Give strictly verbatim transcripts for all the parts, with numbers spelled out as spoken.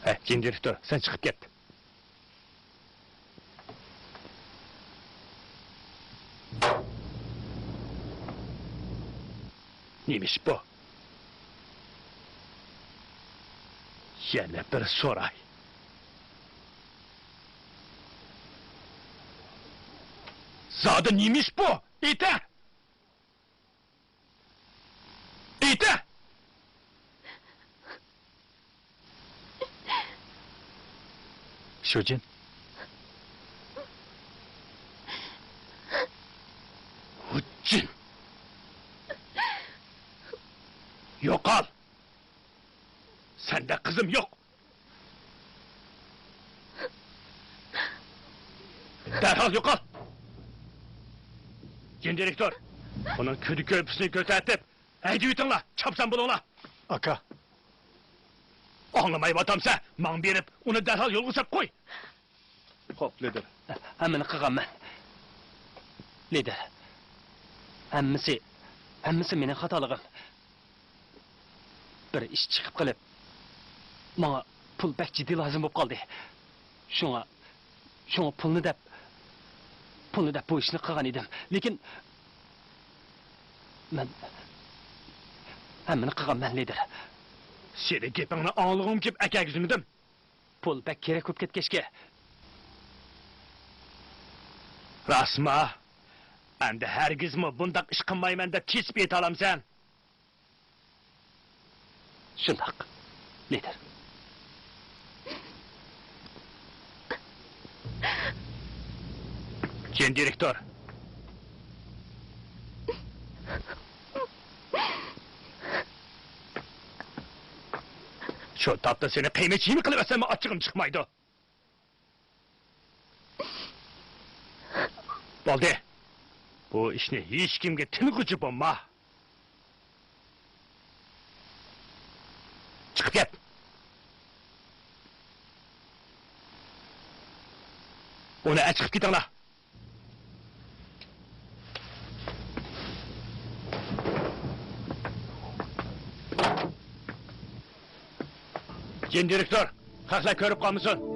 ھە، جىن دىرېكتور، سەن چىقىپ كەت. نېمە ئىش بۇ؟ يەنە بىر سوراي. زادى نېمە ئىش بۇ؟ ئېيتە! ئېيتە! شۇجىن. ھۇجىن. يوقال! سەندە قىزىم يوق! دەرھال يوقال! جىن دىرېكتور، ئۇنىڭ كۈدە كۆرپىسىنى كۆتەرتىپ، ھەيدىۋېتىڭلار، چاپسان بولۇڭلار! ئاكا. ئاڭلىمايۋاتامسەن؟ ماڭا بېرىپ، ئۇنى دەرھال يولغا سەپ قوي! خوپ، لىدىر. ھەممىنى قىلغانمەن. لىدىر. ھەممىسى، ھەممىسى مېنىڭ خاتالىقىم. بىر ئىش چىقىپ قېلىپ، ماڭا پۇل بەك جىددىي لازىم بولۇپ قالدى. شۇڭا، شۇڭا پۇلنى دەپ، پۇلنى دەپ بۇ ئىشنى قىلغان ئىدىم. لېكىن مەن ھەممىنى قىلغانمەن، لىدىر. سېنىڭ گېپىڭنى ئاڭلىغۇم كېلىپ ئەكەلگۈزمىدىم. پۇل بەك كېرەك بولۇپ كەتكەچكە. راستما؟ ئەمدى ھەرگىزمۇ بۇنداق ئىش قىلمايمەن دەپ كېسىپ ئېيتالامسەن؟ شۇنداق، لىدىر. جىن دىرېكتور. شۇ تاپتا سېنى قىيماچ يېمە قىلىۋەتسەممۇ ئاچچىقىم چىقمايدۇ. بولدى. بۇ ئىشنى ھېچكىمگە تىنغۇچە بولما. چىقىپ كەت. ئۇنى ئەچىقىپ كېتىڭلار. جىن دىرېكتور، خەقلەر كۆرۈپ قالمىسۇن.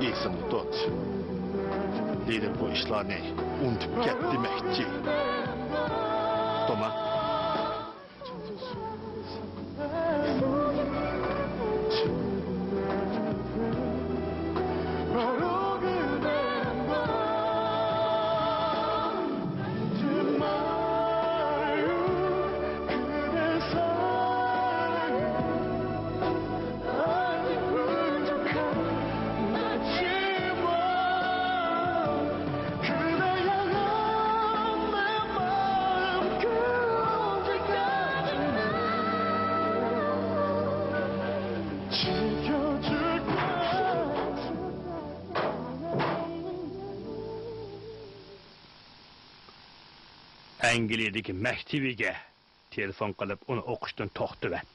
ئېسىڭدە تۇت. لىدىر بۇ ئىشلارنى ئۇنتۇپ كەت دېمەكچى. توما. ئەنگلىيەدىكى مەكتىۋىگە تېلېفون قىلىپ، ئۇنى ئوقۇشتىن توختىتىۋەت.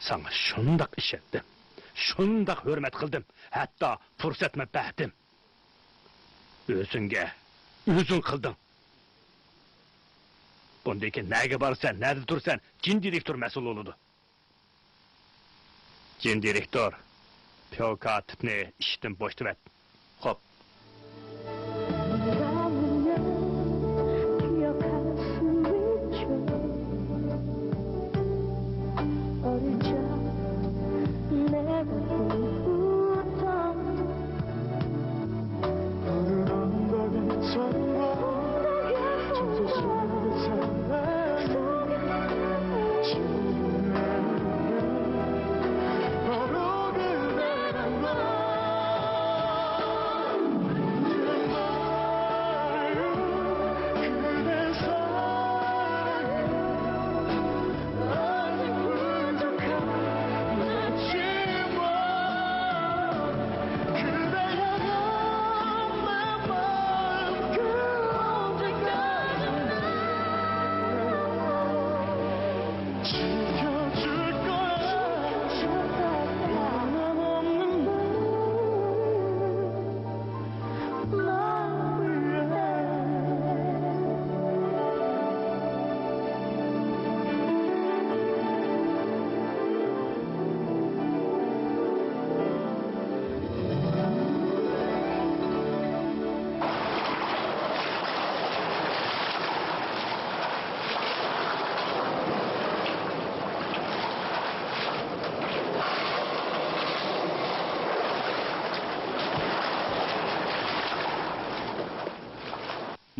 ساڭا شۇنداق ئىشەندىم، شۇنداق ھۆرمەت قىلدىم، ھەتتا پۇرسەتمۇ بەردىم. ئۆزۈڭگە، ئۆزۈڭ قىلدىڭ. بۇندىن كېيىن نەگە بارىسەن، نەدە تۇرىسەن، جىن دىرېكتور مەسئۇل بولىدۇ. جىن دىرېكتور، پيو كاتىپنى ئىشتىن بوشىتىۋەت. خوپ.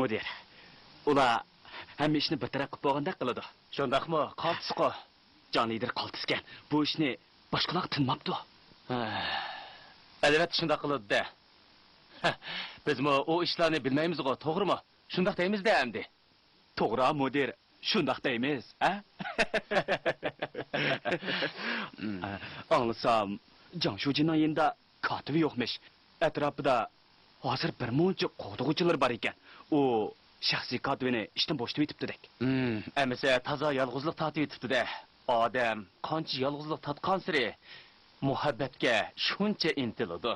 مۇدىر، ئۇلار ھەممە ئىشنى بىر تەرەپ قىلىپ بولغاندەك قىلىدۇ. شۇنداقمۇ؟ قالتىسقۇ. جاڭ لىدىر قالتىسكەن. بۇ ئىشنى باشقىلارغا تىنماپتۇ. ھە. ئەلۋەتتە شۇنداق قىلىدۇ-دە. بىزمۇ ئۇ ئىشلارنى بىلمەيمىزغۇ، توغرىمۇ؟ شۇنداق دەيمىز-دە ئەمدى. توغرا، مۇدىر، شۇنداق دەيمىز، ھە؟ ئاڭلىسام، جاڭ شۇجىنىڭ يېنىدا كاتىپى يوقمىش. ئەتراپىدا ھازىر بىر مۇنچە قوغدىغۇچىلىرى بار ئىكەن. ئۇ شەخسىي كاتىپىنى ئىشتىن بوشىتىۋېتىپتىدەك. ھىم، ئەمىسە تازا يالغۇزلۇق تارتىۋېتىپتۇ-دە. ئادەم قانچە يالغۇزلۇق تارتقانسېرى، مۇھەببەتكە شۇنچە ئىنتىلىدۇ.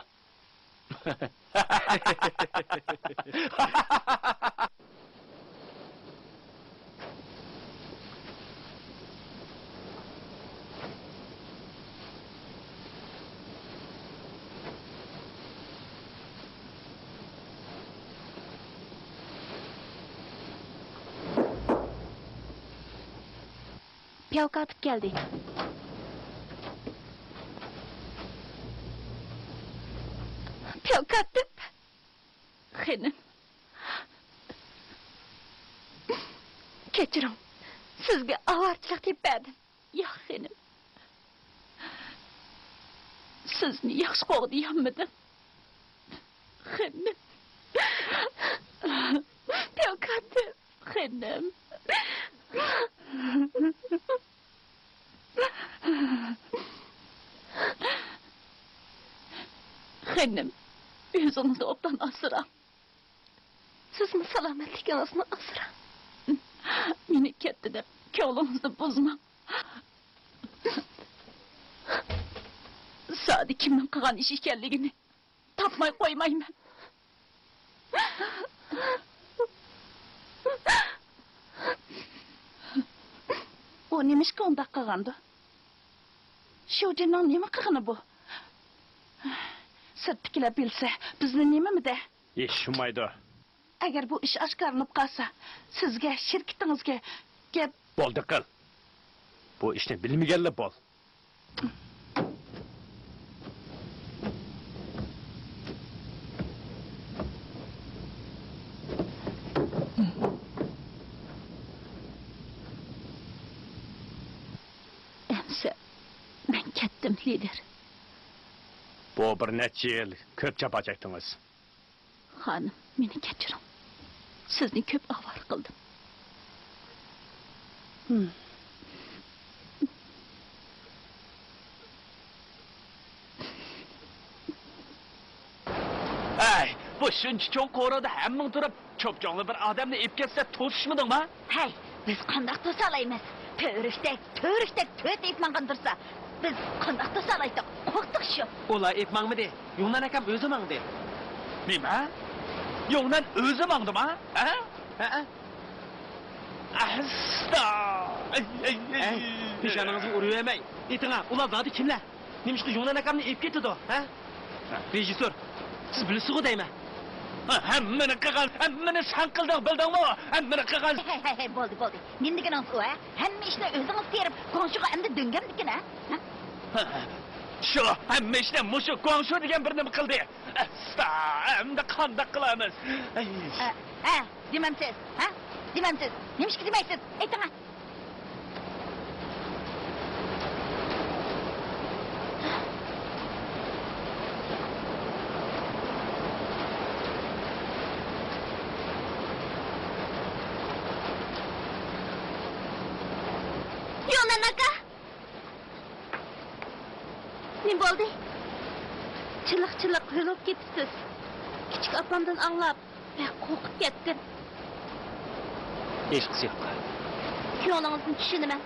پياۋ كاتىپ كەلدى. پياۋ كاتىپ! خېنىم. كەچۈرۈڭ. سىزگە ئاۋارىچىلىق تېپىپ بەردىم. ياق، خېنىم. سىزنى ياخشى قوغدىيالمىدىم. خېنىم. پياۋ كاتىپ. خېنىم. خېنىم، ئۆزىڭىزنى ئوبدان ئاسراڭ. سىزمۇ سالامەتلىكىڭىزنى ئاسراڭ. مېنى كەتتى دەپ كۆڭلىڭىزنى بۇزماڭ. زادى كىمنىڭ قىلغان ئىشى ئىكەنلىكىنى تاپماي قويمايمەن. ئۇ نېمىشقا ئۇنداق قىلغاندۇ؟ شۇجىنىڭ نېمە قىلغىنى بۇ؟ سىرتتىكىلەر بىلسە، بىزنى نېمىمۇ دەر؟ ھېچ شۇمايدۇ. ئەگەر بۇ ئىش ئاشكارىلىنىپ قالسا، سىزگە، شىركىتىڭىزگە گەپ. بولدى قىل. بۇ ئىشنى بىلمىگەنلا بول. ئەمسە مەن كەتتىم، لىدىر. بۇ بىر نەچچە يىل كۆپ جاپا چەكتىڭىز. خانىم، مېنى كەچۈرۈڭ. سىزنى كۆپ ئاۋارە قىلدىم. ھەي، بۇ شۇنچە چوڭ قورۇدا ھەممىڭ تۇرۇپ، چوپچوڭلا بىر ئادەمنى ئېلىپ كەتسە توسۇشمىدىڭما؟ ھەي، بىز قانداق توسالايمىز؟ تۈۋرۈكتەك، تۈۋرۈكتەك تۆت ئېيىپ ماڭغان تۇرسا، بىز قانداق توسالايتتۇق؟ قورقتۇق شۇ. ئۇلار ئېيىپ ماڭمىدى. يۇڭنەن ئاكام ئۆزى ماڭدى. نېمە؟ يۇڭنەن ئۆزى ماڭدىما؟ ھە؟ ھە؟ ئەستا! ئەي، ئەي، ئەي. ئەي، پېشانىڭىزغا ئۇرۇۋەرمەي. ئېيتىڭا، ئۇلار زادى كىملەر؟ نېمىشقا يۇڭنەن ئاكامنى ئېلىپ كېتىدۇ، ھە؟ رېژىسسور، سىز بىلىسىزغۇ دەيمەن. ھە، ھەممىنى قىلغان، ھەممىنى سەن قىلدىڭ، بىلدىڭمۇ؟ ھەممىنى قىلغان. ھەي، ھەي، ھەي، ھەي، بولدى، بولدى. نېمە دېگىنىڭىز ئۇ، ھە؟ ھەممە ئىشنى ئۆزىڭىز تېرىپ، گۇاڭشۇغا ئەمدى دۆڭگەمدىكىن، ھە؟ ھە؟ ھە، ھە. شۇ، ھەممە ئىشنى مۇشۇ گۇاڭشۇ دېگەن بىر نېمە قىلدى. ئەستا، ئەمدى قانداق قىلىمىز؟ ئەي. ھە، ھە، دېمەمسىز، ھە؟ دېمەمسىز. نېمىشقا دېمەيسىز؟ ئېيتىڭە. يۇڭنەن ئاكا! نېمە بولدى؟ چىلىق-چىلىق ھۆل بولۇپ كېتىپسىز. كىچىك ئاپامدىن ئاڭلاپ، بەك قورقۇپ كەتتىم. ھېچقىسى يوق. كۆڭلىڭىزنى چۈشىنىمەن.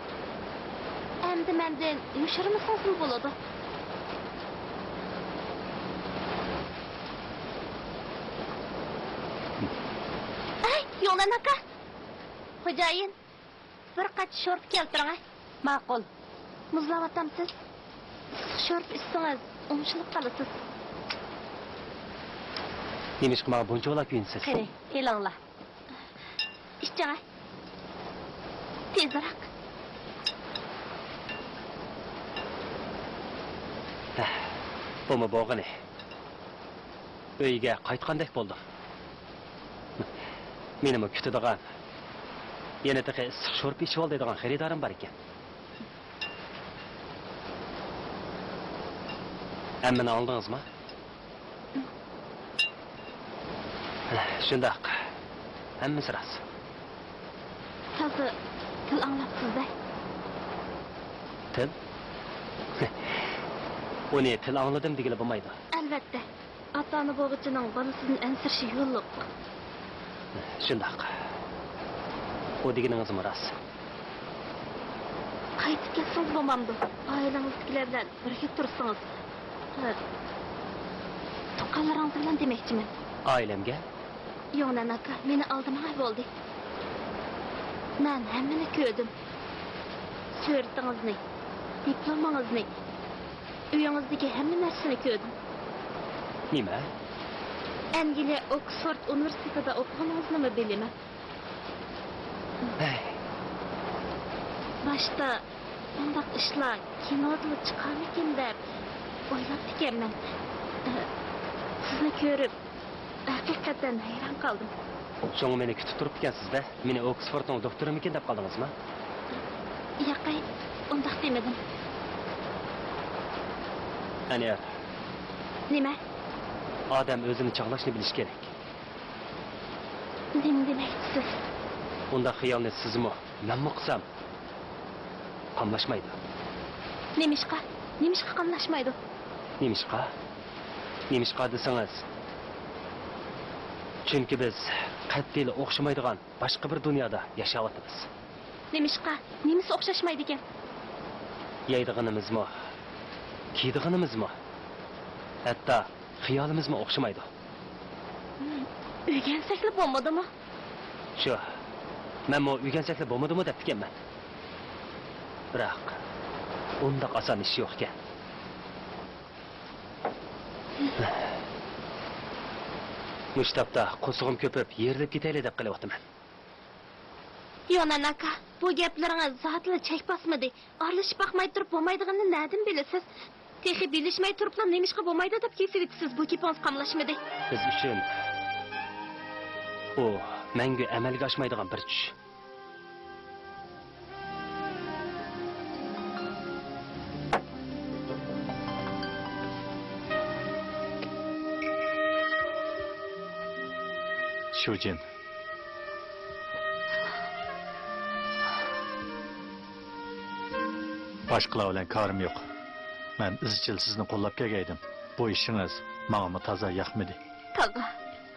ئەمدى مەندىن يوشۇرمىسىڭىزمۇ بولىدۇ. ئەي، يۇڭنەن ئاكا! خوجايىن، بىر قاچا شورپا كەلتۈرۈڭە. ماقۇل. مۇزلاۋاتامسىز؟ ئىسسىق شورپا ئىچسىڭىز، ئوڭشىلىپ قالىسىز. نېمىشقا ماڭا بۇنچىۋالا كۆيۈنىسىز؟ قېنى، ئېلىڭلار. ئىچىڭە. تېزرەك. ھە، بۇمۇ بولغىنى. ئۆيگە قايتقاندەك بولدۇم. مېنىمۇ كۈتىدىغان، يەنە تېخى ئىسسىق شورپا ئىچىۋال دەيدىغان خېرىدارىم بار ئىكەن. ھەممىنى ئاڭلىدىڭىزمۇ؟ شۇنداق. ھەممىسى راست. تازا تىل ئاڭلاپسىز-دە. تىل؟ ئۇنى تىل ئاڭلىدىم دېگىلى بولمايدۇ. ئەلۋەتتە. ئاتا-ئانا بولغۇچىنىڭ بالىسىدىن ئەنسىرىشى يوللۇق. شۇنداق. ئۇ دېگىنىڭىزمۇ راست. قايتىپ كەتسىڭىز بولمامدۇ؟ ئائىلىڭىزدىكىلەر بىلەن بىرگە تۇرسىڭىز. ھە. تۇغقانلىرىڭىز بىلەن دېمەكچىمەن. ئائىلەمگە؟ يوڭنەن ئاكا، مېنى ئالدىمىغاي بولدى. مەن ھەممىنى كۆردۈم. سۈرىتىڭىزنى، دىپلومىڭىزنى، ئۆيىڭىزدىكى ھەممە نەرسىنى كۆردۈم. نېمە؟ ئەنگلىيە ئوكسفورد ئۇنىۋېرسىتېتىدا ئوقۇغىنىڭىزنىمۇ بىلىمەن. ھەي. باشتا بۇنداق ئىشلار كىنودىلا چىقارمىكىن دەپ ئويلاپتىكەنمەن. سىزنى كۆرۈپ ھەقىقەتەن ھەيران قالدىم. شۇڭا مېنى كۈتۈپ تۇرۇپتىكەنسىز-دە، مېنى ئوكسفوردنىڭ دوكتورىمىكىن دەپ قالدىڭىزمۇ؟ ياقەي، ئۇنداق دېمىدىم. ئەنىيەر. نېمە؟ ئادەم ئۆزىنى چاغلاشنى بىلىشى كېرەك. نېمە دېمەكچىسىز؟ ئۇنداق خىيالنى سىزمۇ، مەنمۇ قىلسام، قاملاشمايدۇ. نېمىشقا؟ نېمىشقا قاملاشمايدۇ؟ نېمىشقا؟ نېمىشقا دېسىڭىز، چۈنكى بىز قەتئىيلا ئوخشىمايدىغان باشقا بىر دۇنيادا ياشاۋاتىمىز. نېمىشقا؟ نېمىسى ئوخشاشمايدىكەن؟ يەيدىغىنىمىزمۇ، كىيىدىغىنىمىزمۇ، ھەتتا خىيالىمىزمۇ ئوخشىمايدۇ. ئۆگەنسەكلا بولمىدىمۇ؟ شۇ، مەنمۇ ئۆگەنسەكلا بولمىدىمۇ دەپتىكەنمەن. بىراق، ئۇنداق ئاسان ئىش يوقكەن. مۇشۇ تاپتا قورسىقىم كۆپۈپ، يېرىلىپ كېتەيلى دەپ قېلىۋاتىمەن. يونان ئاكا، بۇ گەپلىرىڭىز زادىلا چەك باسمىدى. ئارىلىشىپ باقماي تۇرۇپ بولمايدىغىنىنى نەدىن بىلىسىز؟ تېخى بىلىشمەي تۇرۇپلا نېمىشقا بولمايدۇ دەپ كېسىۋېتىسىز، بۇ گېپىڭىز قاملاشمىدى. بىز ئۈچۈن ئۇ مەڭگۈ ئەمەلگە ئاشمايدىغان بىر چۈش. شۇجىن. باشقىلار بىلەن كارىم يوق. مەن ئىزچىل سىزنى قوللاپ كەلگەيدىم. بۇ ئىشىڭىز ماڭىمۇ تازا ياقمىدى. تاغا،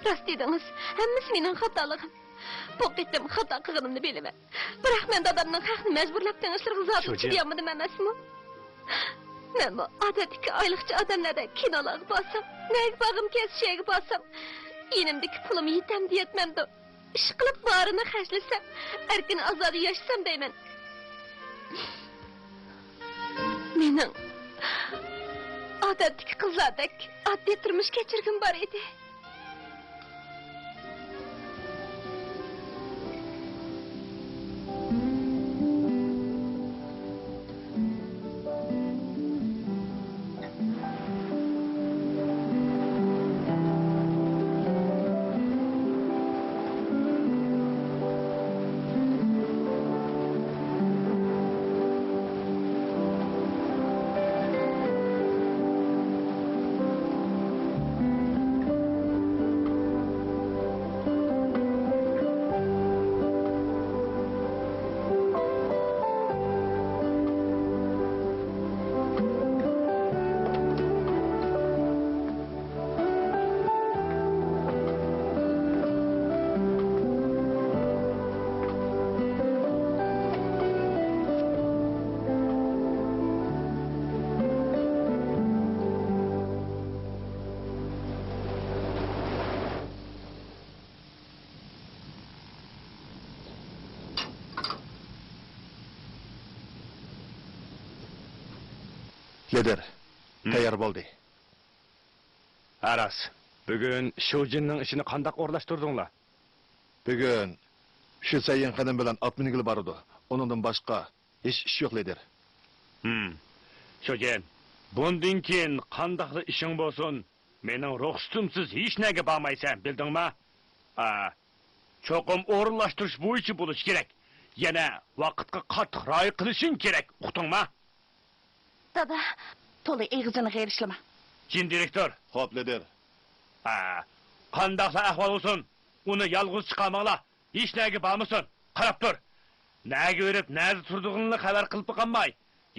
راست دېدىڭىز. ھەممىسى مېنىڭ خاتالىقىم. بۇ قېتىم خاتا قىلغىنىمنى بىلىمەن. بىراق مەن دادامنىڭ خەقنى مەجبۇرلاپ تېڭىشلىرىغا زادىلا شۇجى. چىدىيالمىدىم ئەمەسمۇ؟ مەنمۇ ئادەتتىكى ئايلىقچە ئادەملەردەك كىنولارغا بارسام، نەگە بارغۇم كەلسە شۇ يەرگە بارسام، يېنىمدىكى پۇلۇم يېتەمدۇ يەتمەمدۇ؟ ئىشقىلىپ بارىنى خەجلىسەم، ئەركىن ئازادە ياشىسام دەيمەن. مېنىڭ ئادەتتىكى قىزلاردەك ئاددىي تۇرمۇش كەچۈرگۈم بار ئىدى. لىدىر، ھىم. تەييار بولدى. ھە راست. بۈگۈن شۇجىننىڭ ئىشىنى قانداق ئورۇنلاشتۇردۇڭلار؟ بۈگۈن شۇسەييىن خېنىم بىلەن ئات مىنگىلى بارىدۇ. ئۇنىڭدىن باشقا ھېچ ئىش يوق، لىدىر. ھىم. شۇجىن، بۇندىن كېيىن قانداقلا ئىشىڭ بولسۇن، مېنىڭ رۇخسىتىمسىز ھېچ نەگە بارمايسەن، بىلدىڭما؟ ئا، چوقۇم ئورۇنلاشتۇرۇش بويىچە بولۇشى كېرەك. يەنە ۋاقىتقا قاتتىق رىئايە قىلىشىڭ كېرەك، ئۇقتۇڭما؟ دادا، تولا ئېغىزىنى غېرىشلىما. جىن دىرېكتور. خوپ، لىدىر. ھە، قانداقلا ئەھۋال بولسۇن، ئۇنى يالغۇز چىقارماڭلار. ھېچنەگە بارمىسۇن. قاراپ تۇر. نەگە بېرىپ، نەدە تۇرىدىغىنىنى خەۋەر قىلىپ باقالماي،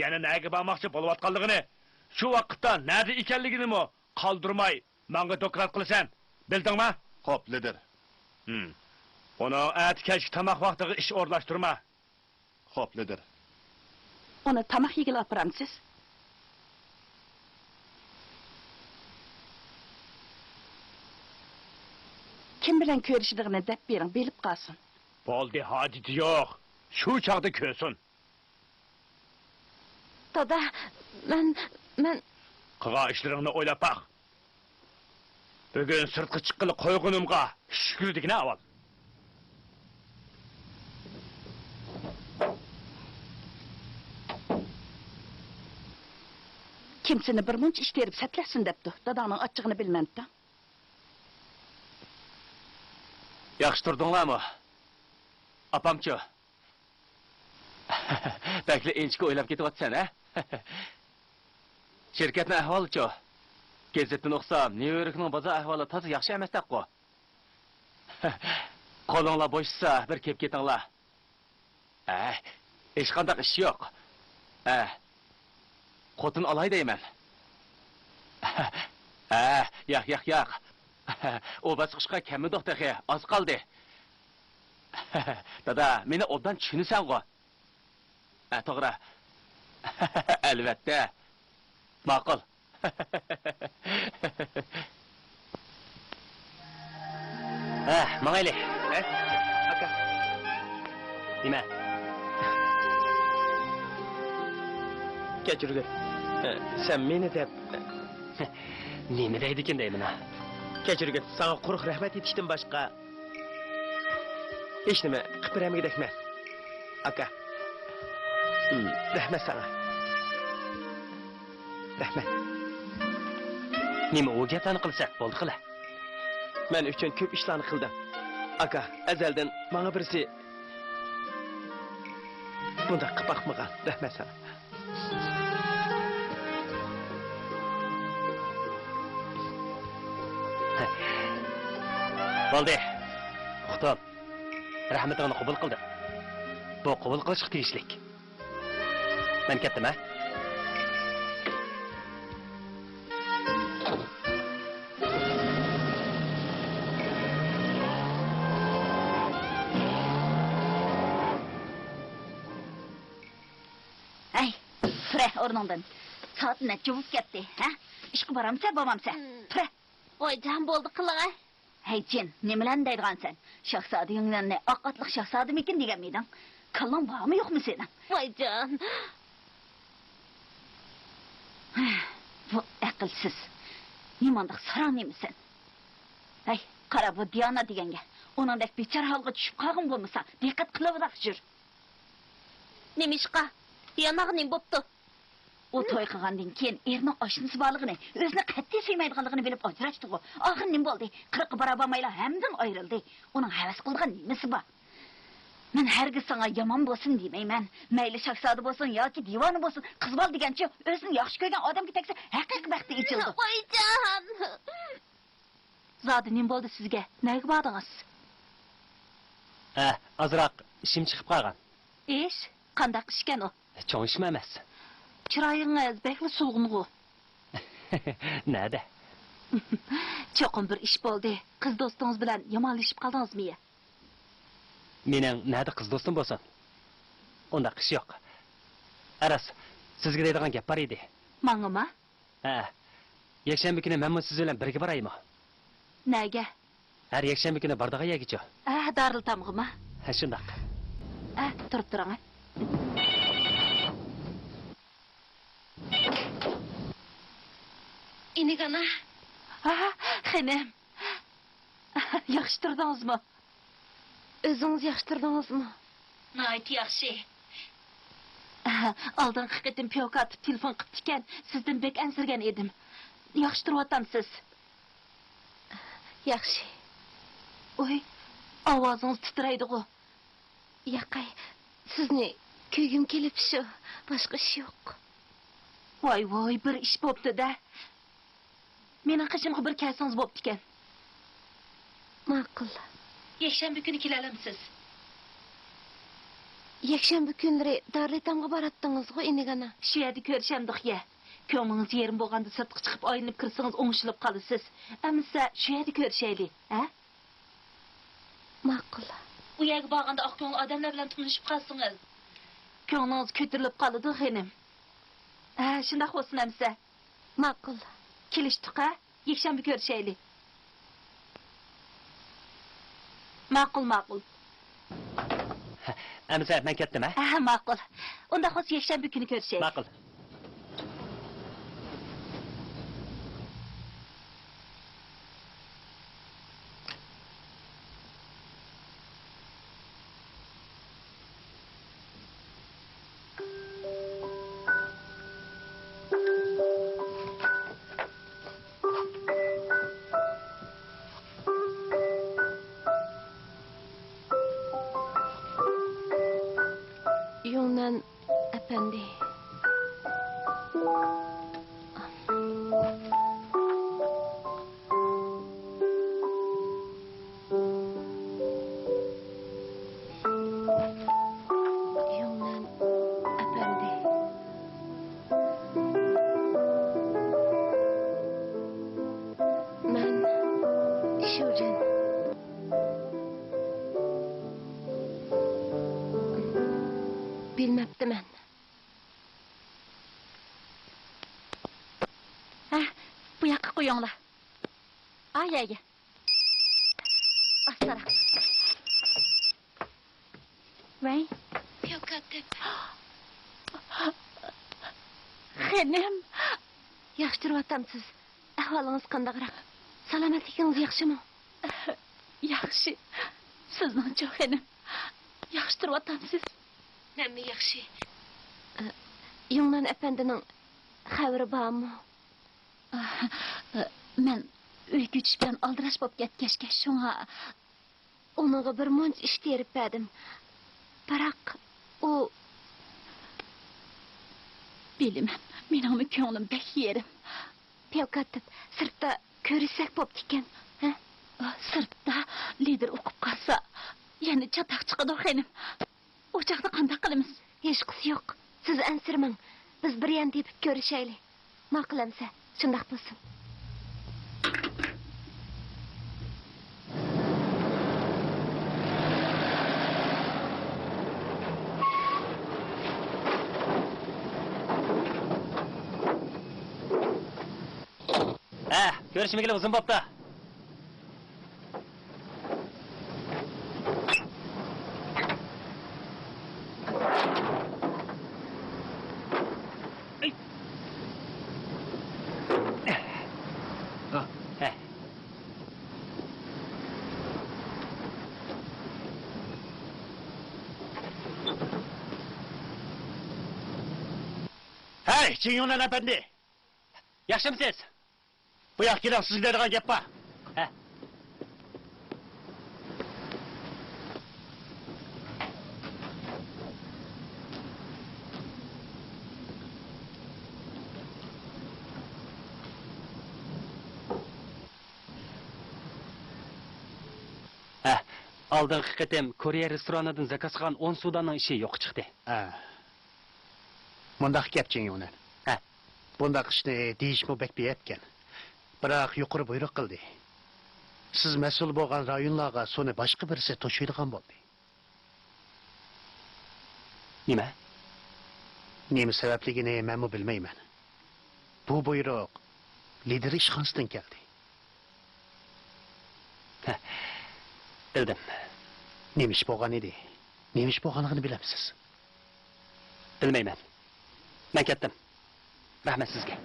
يەنە نەگە بارماقچى بولۇۋاتقانلىقىنى، شۇ ۋاقىتتا نەدە ئىكەنلىكىنىمۇ قالدۇرماي ماڭا دوكلات قىلىسەن. بىلدىڭما؟ خوپ، لىدىر. ھىم. ئۇنىڭ ئەتە كەچكى تاماق ۋاقتىغا ئىش ئورۇنلاشتۇرما. خوپ، لىدىر. ئۇنى تاماق يېگىلى ئاپىرامسىز؟ كىم بىلەن كۆرۈشىدىغىنى دەپ بېرىڭ، بىلىپ قالسۇن. بولدى، ھاجىتى يوق. شۇ چاغدا كۆرسۇن. دادا، مەن، مەن. قىلغان ئىشلىرىڭنى ئويلاپ باق. بۈگۈن سىرتقا چىققىلى قويغىنىمغا شۈكۈر دېگىنە ئاۋۋال. كىم سېنى بىر مۇنچە ئىش تېرىپ سەتلەشسۇن دەپتۇ؟ داداڭنىڭ ئاچچىقىنى بىلمەمتىڭ؟ ياخشى تۇردۇڭلارمۇ؟ ئاپامچۇ؟ بەكلا ئىنچىكە ئويلاپ كېتىۋاتىسەن، ھە؟ شىركەتنىڭ ئەھۋالىچۇ؟ گېزىتتىن ئوقۇسام، نيۇ يوركنىڭ بازار ئەھۋالى تازا ياخشى ئەمەستەكقۇ؟ قولۇڭلار بوشىسا، بىر كېلىپ كېتىڭلار. ئە، ھېچقانداق ئىش يوق. ئە، خوتۇن ئالاي دەيمەن. ئە، ياق، ياق، ياق. ئۇ باسقۇچقا كەلمىدۇق تېخى، ئاز قالدى. دادا، مېنى ئوبدان چۈشىنىسەنغۇ؟ ئە، توغرا. ئەلۋەتتە. ماقۇل. ھە، ماڭايلى. ھە؟ ئاكا. نېمە؟ كەچۈرگىن. سەن مېنى دەپ. نېمە دەيدىكىن دەيمەن ھە؟ كەچۈرگىن، ساڭا قۇرۇق رەھمەت ئېيتىشتىن باشقا ھېچنېمە قىلىپ بېرەلمىگۈدەكمەن، ئاكا. ھىم، رەھمەت ساڭا. رەھمەت. نېمە ئۇ گەپلەرنى قىلىسەن؟ بولدى قىلە. مەن ئۈچۈن كۆپ ئىشلارنى قىلدىڭ. ئاكا، ئەزەلدىن ماڭا بىرسى بۇنداق قىلىپ باقمىغان. رەھمەت ساڭا. بولدى. ئۇقتۇم. رەھمىتىڭنى قوبۇل قىلدىم. بۇ قوبۇل قىلىشقا تېگىشلىك. مەن كەتتىم، ھە؟ ھەي، تۇرە ئورنۇڭدىن. سائەت نەچچە بولۇپ كەتتى، ھە؟ ئىشقا بارامسەن، بارمامسەن؟ تۇرە. ۋايجان، بولدى قىلىڭە. ھەي جىن، نېمىلەرنى دەيدىغانسەن؟ شاھزادە يۇڭلىننى ئاق ئاتلىق شاھزادىمىكىن دېگەنمىدىڭ؟ كاللاڭ بارمۇ يوقمۇ سېنىڭ؟ ۋايجان. بۇ ئەقىلسىز. نېمانداق ساراڭ نېمىسەن؟ ھەي، قارا بۇ دىيانا دېگەنگە. ئۇنىڭدەك بىچارە ھالغا چۈشۈپ قالغان بولمىسا، دىققەت قىلىۋالاق جۈر. نېمىشقا؟ دىياناغا نېمە بوپتۇ؟ ئۇ توي قىلغاندىن كېيىن ئېرىنىڭ ئاشنىسى بارلىقىنى، ئۆزىنى قەتئىي سۆيمەيدىغانلىقىنى بىلىپ ئاجراشتىغۇ. ئاخىرى نېمە بولدى؟ قىرىققا بارا بارمايلا ھەممىدىن ئايرىلدى. ئۇنىڭ ھەۋەس قىلىدىغان نېمىسى بار؟ مەن ھەرگىز ساڭا يامان بولسۇن دېمەيمەن. مەيلى شاھزادە بولسۇن ياكى دىۋانە بولسۇن، قىز بالا دېگەنچۇ ئۆزىنى ياخشى كۆرگەن ئادەمگە تەگسە ھەقىقىي بەختى ئېچىلىدۇ. ۋايجان! زادى نېمە بولدى سىزگە؟ نەگە باردىڭىز؟ ھە، ئازراق ئىشىم چىقىپ قالغان. ئىش؟ قانداق ئىشكەن ئۇ؟ چوڭ ئىشمۇ ئەمەس. چىرايىڭىز بەكلا سولغۇنغۇ. نەدە؟ چوقۇم بىر ئىش بولدى. قىز دوستىڭىز بىلەن يامانلىشىپ قالدىڭىزمۇ يا؟ مېنىڭ نەدە قىز دوستۇم بولسۇن؟ ئۇنداق ئىش يوق. ئە راست، سىزگە دەيدىغان گەپ بار ئىدى. ماڭىما؟ ھە. يەكشەنبە كۈنى مەنمۇ سىز بىلەن بىرگە بارايمۇ؟ نەگە؟ ھەر يەكشەنبە كۈنى بارىدىغان يەرگىچۇ؟ ھە، دارىلئېتامغىما؟ ھە، شۇنداق. ھە، تۇرۇپ تۇرۇڭ. ئىنىگانا. ھە، خېنىم. ياخشى تۇردىڭىزمۇ؟ ئۆزىڭىز ياخشى تۇردىڭىزمۇ؟ ناھايىتى ياخشى. ئالدىنقى قېتىم پيوكا ئاتىپ تېلېفون قىپتىكەن، سىزدىن بەك ئەنسىرىگەن ئىدىم. ياخشى تۇرۇۋاتامسىز؟ ياخشى. ئۇي، ئاۋازىڭىز تىترەيدىغۇ. ياقەي، سىزنى كۆرگۈم كېلىپ شۇ، باشقا ئىش يوق. ۋاي ۋاي، بىر ئىش بوپتۇ-دە. مېنىڭ قېشىمغا بىر كەلسىڭىز بوپتىكەن. ماقۇل. يەكشەنبە كۈنى كېلەلەمسىز؟ يەكشەنبە كۈنلىرى دارلىتامغا باراتتىڭىزغۇ، ئىنىگانا؟ شۇ يەردە كۆرۈشەمدۇق يە. كۆڭلىڭىز يېرىم بولغاندا سىرتقا چىقىپ ئايلىنىپ كىرسىڭىز ئوڭشىلىپ قالىسىز. ئەمىسە شۇ يەردە كۆرۈشەيلى، ھە؟ ماقۇل. ئۇ يەرگە بارغاندا ئاق كۆڭۈل ئادەملەر بىلەن تونۇشۇپ قالسىڭىز. كۆڭلىڭىز كۆتۈرۈلۈپ قالىدۇ، خېنىم. ھە، شۇنداق بولسۇن ئەمىسە. ماقۇل. كېلىشتۇق ھە؟ يەكشەنبە كۆرۈشەيلى. ماقۇل، ماقۇل. ئەمىسە مەن كەتتىم ھە؟ ھە، ماقۇل. ئۇنداق بولسا يەكشەنبە كۈنى كۆرۈشەيلى. ماقۇل. يۇڭنەن ئەپەندى. يۇڭنەن ئەپەندى. مەن شۇجىن. بىلمەپتىمەن. ھە، بۇ ياققا قويۇڭلار. ئا، يەگە. ئاستىراق. ۋەي. پيوكاتىپ. خېنىم. ياخشى تۇرۇۋاتامسىز؟ ئەھۋالىڭىز قانداقراق؟ سالامەتلىكىڭىز ياخشىمۇ؟ ياخشى. سىزنىڭچۇ، خېنىم؟ ياخشى تۇرۇۋاتامسىز؟ ھەممە ياخشى. ئە، يۇڭنان ئەپەندىنىڭ خەۋىرى بارمۇ؟ ئە، مەن ئۆي كۆچۈش بىلەن ئالدىراش بولۇپ كەتكەچكە، شۇڭا. ئۇنىڭغا بىر مۇنچە ئىش تېرىپ بەردىم. بىراق، ئۇ. بىلىمەن، مېنىڭمۇ كۆڭلۈم بەك يېرىم. پياۋكاتىپ، سىرتتا كۆرۈشسەك بوپتىكەن، ھە؟ سىرتتا لىدىر ئۇقۇپ قالسا، يەنە چاتاق چىقىدۇ، خېنىم. ئۇ چاغدا قانداق قىلىمىز؟ ھېچقىسى يوق. سىز ئەنسىرىمەڭ. بىز بىر يەردە تېپىپ كۆرۈشەيلى. ماقۇل ئەمسە، شۇنداق بولسۇن. ھە، كۆرۈشمىگىلى ئۇزۇن بوپتۇ. ھەي، چىڭ يۇنەن ئەپەندى! ياخشىمۇسىز؟ بۇ ياققا كېلىڭ، سىزگە دەيدىغان گەپ بار. ھە. ھە، ئالدىنقى قېتىم كورېيە رېستورانىدىن زاكاز قىلغان ئون سۇداننىڭ ئىشى يوققا چىقتى. ھە. مۇنداق گەپ، چىڭ يۇنەن. ھە. بۇنداق ئىشنى دېيىشمۇ بەك بىئەپكەن. بىراق يۇقىرى بۇيرۇق قىلدى. سىز مەسئۇل بولغان رايونلارغا سۇنى باشقا بىرسى توشۇيدىغان بولدى. نېمە؟ نېمە سەۋەبلىكىنى مەنمۇ بىلمەيمەن. بۇ بۇيرۇق لىدىر ئىشخانىسىدىن كەلدى. ھە، بىلدىم. نېمە ئىش بولغان ئىدى؟ نېمە ئىش بولغانلىقىنى بىلەمسىز؟ بىلمەيمەن. مەن كەتتىم. رەھمەت سىزگە.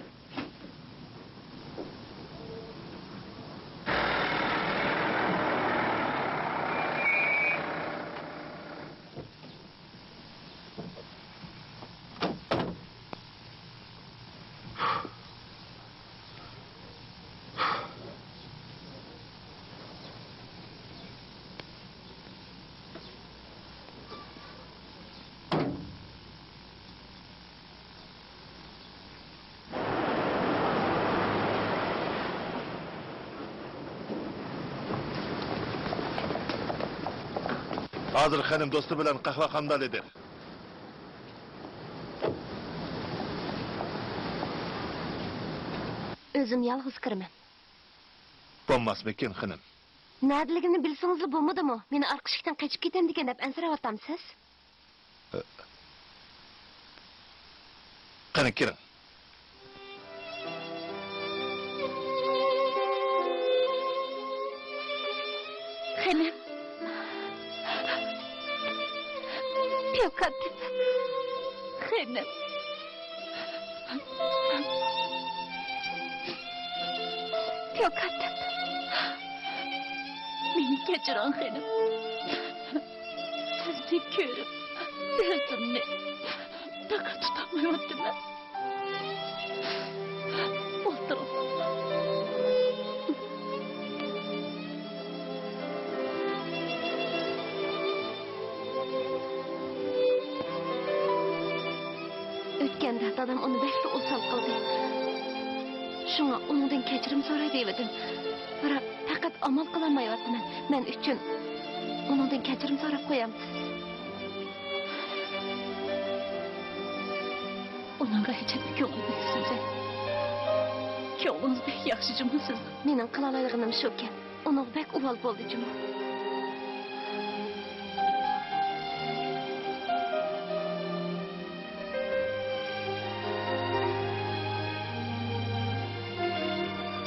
ھازىر خېنىم دوستى بىلەن قەھۋەخانىدا، لىدىر. ئۆزۈم يالغۇز كىرىمەن. بولماسمىكىن، خېنىم؟ نەدىلىكىمنى بىلسىڭىزلا بولمىدىمۇ؟ مېنى ئارقا ئىشىكتىن قېچىپ كېتەمدىكىن دەپ ئەنسىرەۋاتامسىز؟ قېنى، كىرىڭ. خېنىم. پيوكاتىپ. خېنىم. پيوكاتىپ. مېنى كەچۈرۈڭ، خېنىم. سىزنى كۆرۈپ، دەردىمنى تاقا تۇتالمايۋاتىمەن. ئولتۇرۇڭ. ئۆتكەندە دادام ئۇنى بەكلا ئوسال قىلدى. شۇڭا ئۇنىڭدىن كەچۈرۈم سوراي دەيۋىدىم. بىراق، پەقەت ئامال قىلالمايۋاتىمەن. مەن ئۈچۈن ئۇنىڭدىن كەچۈرۈم سوراپ قويامسىز؟ ئۇنىڭغا ئەجەب كۆڭۈل بۆلىسىز-ە. كۆڭلىڭىز بەك ياخشى جۇمۇ سىزنىڭ. مېنىڭ قىلالايدىغىنىم شۇكەن. ئۇنىڭغا بەك ئۇۋال بولدى جۇمۇ.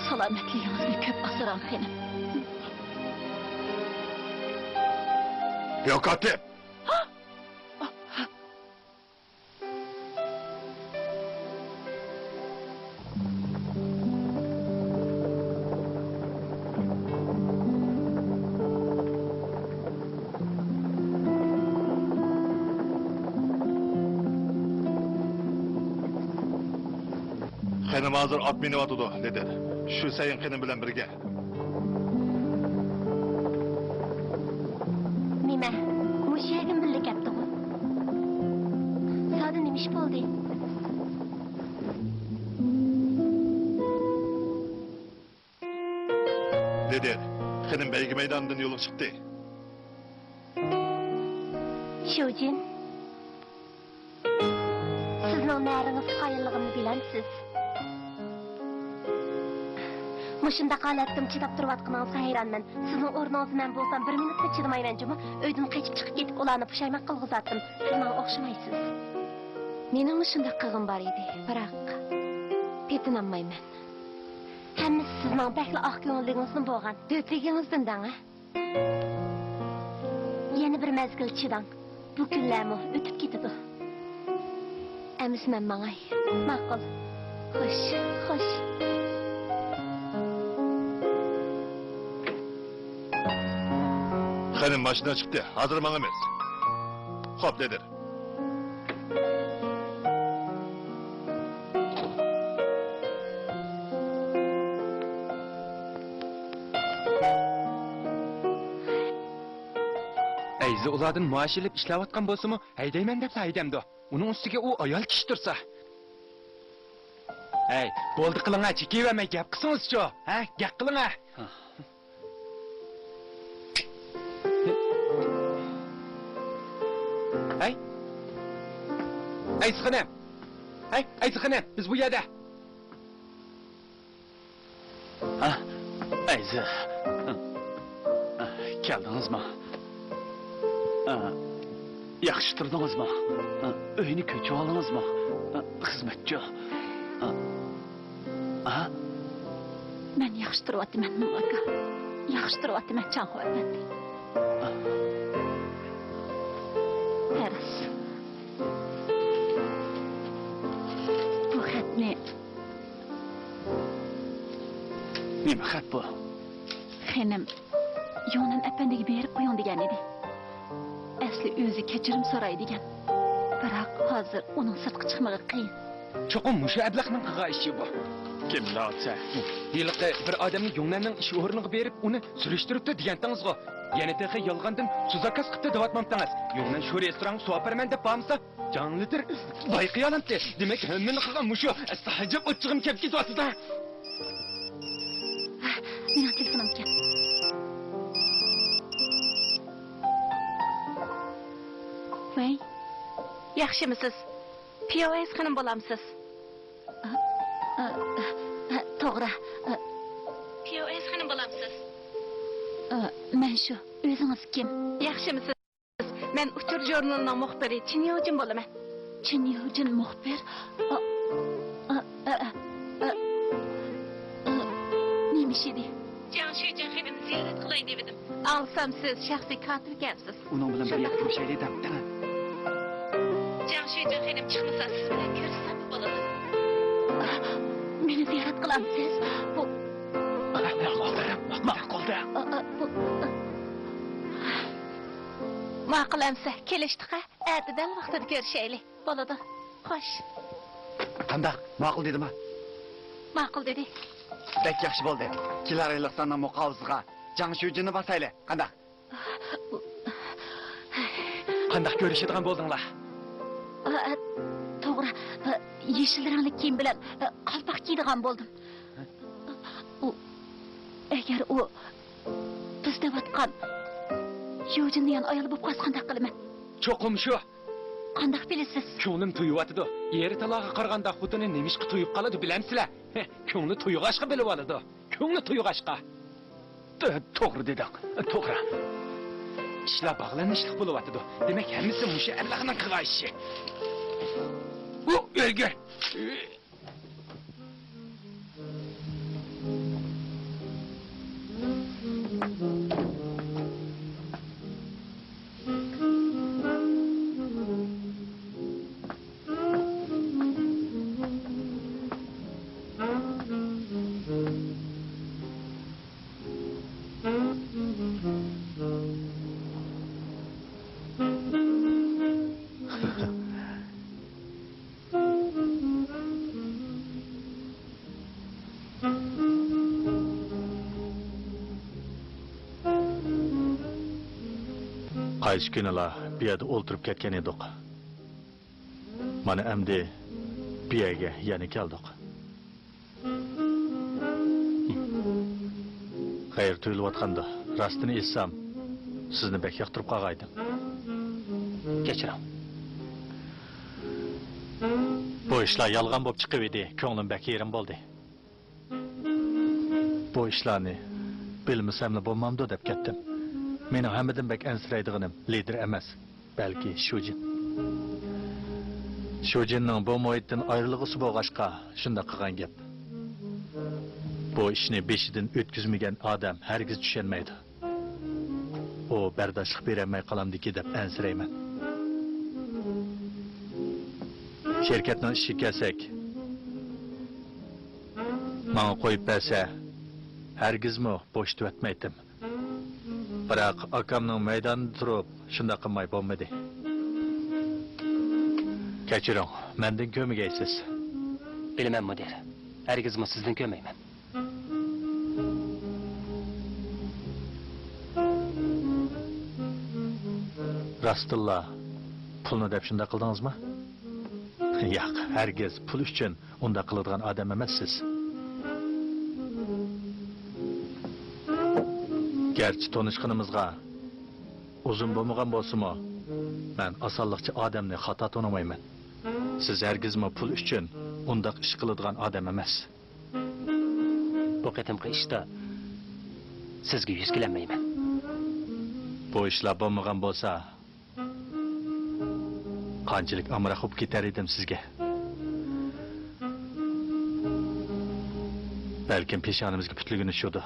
سالامەتلىكىڭىزنى كۆپ ئاسراڭ، خېنىم. يوقاتىپ! خېنىم ھازىر ئات مىنىۋاتىدۇ، لىدىر. شۈسەيىن خېنىم بىلەن بىرگە. نېمە؟ مۇشۇ يەرگىمۇ بىللە كەپتىغۇ؟ زادى نېمە ئىش بولدى؟ لىدىر، خېنىم بەيگە مەيدانىدىن يولغا چىقتى. شۇجىن. سىزنىڭ نەرىڭىز قايىللىقىمنى بىلەمسىز؟ مۇشۇنداق ھالەتتىمۇ چىداپ تۇرۇۋاتقىنىڭىزغا ھەيرانمەن. سىزنىڭ ئورنىڭىزدا مەن بولسام، بىر مىنۇتمۇ چىدىمايمەن جۇمۇ. ئۆيدىن قېچىپ چىقىپ كېتىپ، ئۇلارنى پۇشايمان قىلغۇزاتتىم. سىز ماڭا ئوخشىمايسىز. مېنىڭمۇ شۇنداق قىلغۇم بار ئىدى، بىراق پېتىنالمايمەن. ھەممىسى سىزنىڭ بەكلا ئاق كۆڭۈللۈكىڭىزدىن بولغان. دۆتلۈكىڭىزدىن دەڭە. يەنە بىر مەزگىل چىداڭ. بۇ كۈنلەرمۇ ئۆتۈپ كېتىدۇ. ئەمىسە مەن ماڭاي. ماقۇل. خوش، خوش. خېنىم، ماشىنا چىقتى. ھازىر ماڭىمىز. خوپ، لىدىر. ئەيزى ئۇلاردىن مائاش ئېلىپ ئىشلەۋاتقان بولسىمۇ، ھەيدەيمەن دەپلا ھەيدەمدۇ. ئۇنىڭ ئۈستىگە ئۇ ئايال كىشى تۇرسا. ھەي، بولدى قىلىڭە، چېكىۋەرمەي گەپ قىلسىڭىزچۇ؟ ھە، گەپ قىلىڭە. ھەي. ئەيزى خېنىم. ھەي، ئەيزى خېنىم، بىز بۇ يەردە. ھە، ئەيزى. كەلدىڭىزمۇ؟ ياخشى تۇردىڭىزمۇ؟ ئۆينى كۆچۈۋالدىڭىزمۇ؟ خىزمەتچۇ؟ ھە؟ مەن ياخشى تۇرۇۋاتىمەن، مىڭ ئاكا. ياخشى تۇرۇۋاتىمەن، چاڭخۇ ئەپەندى. پەرەز. بۇ خەتنى. نېمە خەت بۇ؟ خېنىم، يۇڭنەن ئەپەندىگە بېرىپ قويۇڭ دېگەن ئىدى. ئەسلى ئۆزى كەچۈرۈم سوراي دېگەن. بىراق ھازىر ئۇنىڭ سىرتقا چىقمىقى قىيىن. چوقۇم مۇشۇ ئەبلەخنىڭ قىلغان ئىشى بۇ. كىم، لاۋتسە؟ ھېلىقى بىر ئادەمنى يۇڭنەننىڭ ئىش ئورنىغا بېرىپ، ئۇنى سۈرۈشتۈرۈپتۇ دېگەنتىڭىزغۇ؟ يەنە تېخى يالغاندىن سۇ زاكاز قىپتۇ دېۋاتمامتىڭىز؟ يۇڭنەن شۇ رېستورانغا سۇ ئاپىرىمەن دەپ بارمىسا، جاڭلىتىر بايقىيالامتى. دېمەك، ھەممىنى قىلغان مۇشۇ. ئەستا ھاجەپ ئوچىقىم كەپ كېتىۋاتىدۇ. ھە، مېنىڭ تېلېفونۇمكەن. ۋەي. ياخشىمۇسىز؟ پىياۋەيس خېنىم بولامسىز؟ ئا، ئا، ئا، توغرا. ئا. پىياۋەيس خېنىم بولامسىز؟ ئا، مەن شۇ. ئۆزىڭىز كىم؟ ياخشىمۇسىز؟ مەن ئۇچۇر ژۇرنىلىنىڭ مۇخبىرى چىن يوجىن بولىمەن. چىن يوجىن مۇخبىر؟ ئا، ئا، ئا، ئا، ئا، ئا، نېمە ئىش ئىدى؟ جاڭ شۈجىن خېنىمنى زىيارەت قىلاي دېۋىدىم. ئاڭلىسام، سىز شەخسىي كاتىپ ئىكەنسىز. ئۇنىڭ بىلەن بىر ياقتا كۆرۈشەيلى دەڭ، دەڭ. جاڭ شۈجىن خېنىم چىقمىسا، سىز بىلەن كۆرۈشسەم بولىدۇ. مېنى زىيارەت قىلامسىز؟ بۇ ماقۇل، بۇ. ماقۇل ئەمسە، كېلىشتۇق-ھە. ئەتە دەل ۋاقتىدا كۆرۈشەيلى. بولىدۇ. خوش. قانداق؟ ماقۇل دېدىما؟ ماقۇل دېدى. بەك ياخشى بولدى. كېلەر ئايلىقلارنىڭ مۇقاۋىسىغا جاڭ شۈجىننى باسايلى. قانداق؟ قانداق كۆرۈشىدىغان بولدۇڭلار؟ ئا، ئا، توغرا. ئا، يېشىل رەڭلىك كىيىم بىلەن، ئا، قالپاق كىيىدىغان بولدۇم. ئۇ، ئەگەر ئۇ بىز دەۋاتقان يوجىن دېگەن ئايال بولۇپ قالسا قانداق قىلىمەن؟ چوقۇم شۇ. قانداق بىلىسىز؟ كۆڭلۈم تۇيۇۋاتىدۇ. ئېرى تالاغا قارىغاندا خوتۇنى نېمىشقا تۇيۇپ قالىدۇ بىلەمسىلەر؟ ھە، كۆڭلى تۇيغاچقا بىلىۋالىدۇ. كۆڭلى تۇيغاچقا. تو-، توغرا دېدىڭ، توغرا. ئىشلار باغلىنىشلىق بولۇۋاتىدۇ. دېمەك، ھەممىسى مۇشۇ ئەبلەخنىڭ قىلغان ئىشى. ئۇ ئۆلگۈر. قايسى كۈنىلا بۇ يەردە ئولتۇرۇپ كەتكەن ئىدۇق. مانا ئەمدى بۇ يەرگە يەنە كەلدۇق. غەيرىي تۇيۇلۇۋاتقاندۇ؟ راستىنى ئېيتسام، سىزنى بەك ياقتۇرۇپ قالغانىدىم. كەچۈرۈڭ. بۇ ئىشلار يالغان بولۇپ چىقىۋىدى، كۆڭلۈم بەك يېرىم بولدى. بۇ ئىشلارنى بىلمىسەملا بولمامدۇ دەپ كەتتىم. مېنىڭ ھەممىدىن بەك ئەنسىرەيدىغىنىم لىدىر ئەمەس، بەلكى شۇجىن. شۇجىننىڭ بۇ مۇھىتتىن ئايرىلغۇسى بولغاچقا شۇنداق قىلغان گەپ. بۇ ئىشنى بېشىدىن ئۆتكۈزمىگەن ئادەم ھەرگىز چۈشەنمەيدۇ. ئۇ بەرداشلىق بېرەلمەي قالامدىكى دەپ ئەنسىرەيمەن. شىركەتنىڭ ئىشىگە كەلسەك، ماڭا قويۇپ بەرسە، ھەرگىزمۇ بوشىتىۋەتمەيتتىم. بىراق ئاكامنىڭ مەيدانىدا تۇرۇپ شۇنداق قىلماي بولمىدى. كەچۈرۈڭ، مەندىن كۆرمىگەيسىز. بىلىمەن، مۇدىر. ھەرگىزمۇ سىزدىن كۆرمەيمەن. راستتىنلا پۇلنى دەپ شۇنداق قىلدىڭىزمۇ؟ ياق، ھەرگىز پۇل ئۈچۈن ئۇنداق قىلىدىغان ئادەم ئەمەسسىز. گەرچە تونۇشقىنىمىزغا ئۇزۇن بولمىغان بولسىمۇ، مەن ئاسانلىقچە ئادەمنى خاتا تونۇمايمەن. سىز ھەرگىزمۇ پۇل ئۈچۈن ئۇنداق ئىش قىلىدىغان ئادەم ئەمەس. بۇ قېتىمقى ئىشتا سىزگە يۈز كېلەلمەيمەن. بۇ ئىشلار بولمىغان بولسا، قانچىلىك ئامراق بولۇپ كېتەر ئىدىم سىزگە. بەلكىم پېشانىمىزگە پۈتۈلگىنى شۇدۇ.